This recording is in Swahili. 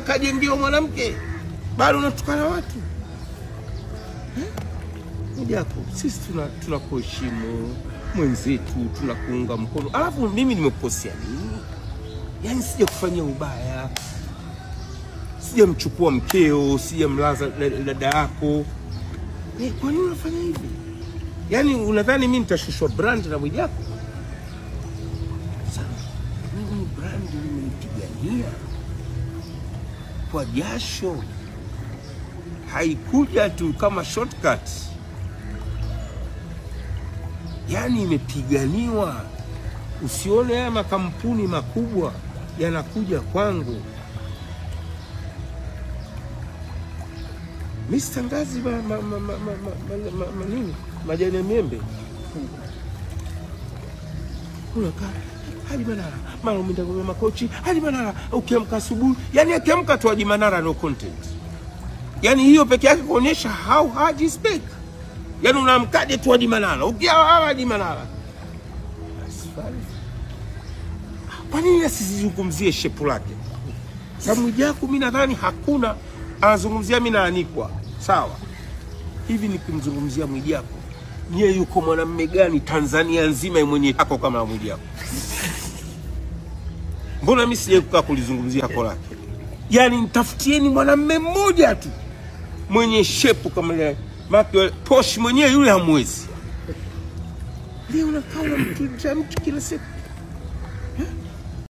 Kajengewa mwanamke, bado unatukana watu. Mwijaku, sisi tunakuheshimu mwenzetu, tunakuunga mkono. Alafu mimi nimekukosea nini? Yaani sijakufanyia ubaya, sijamchukua mkeo, sijamlaza dada yako. Kwa nini unafanya hivi? Yaani unadhani mimi nitashushwa brand na Mwijaku? Sasa mimi brand nimeipigania kwa jasho, haikuja tu kama shortcut. Yaani imepiganiwa. Usione haya makampuni makubwa yanakuja kwangu. Mimi sitangazi nini majani ya miembe. Unakaa Haji Manara, mara umeenda kwa makochi Haji Manara, ukiamka asubuhi, yani akiamka tu Haji Manara no content. Yani hiyo peke yake kuonyesha how Haji speak. Yani unaamkaje tu Haji Manara, ukiawa Haji Manara. Kwa nini asizungumzie shepu lake? Sababu Mwijaku mimi nadhani hakuna anazungumzia mimi naanikwa. Sawa. Hivi nikimzungumzia Mwijaku, yeye yuko mwanamume gani Tanzania nzima mwenye tako kama Mwijaku? Mbona mimi sijawahi kukaa kulizungumzia tako lake? Yaani nitafutieni mwanamume mmoja tu mwenye shepu kama ile Posh mwenyewe yule hamwezi. Leo unakaa unamtunja mtu kila siku.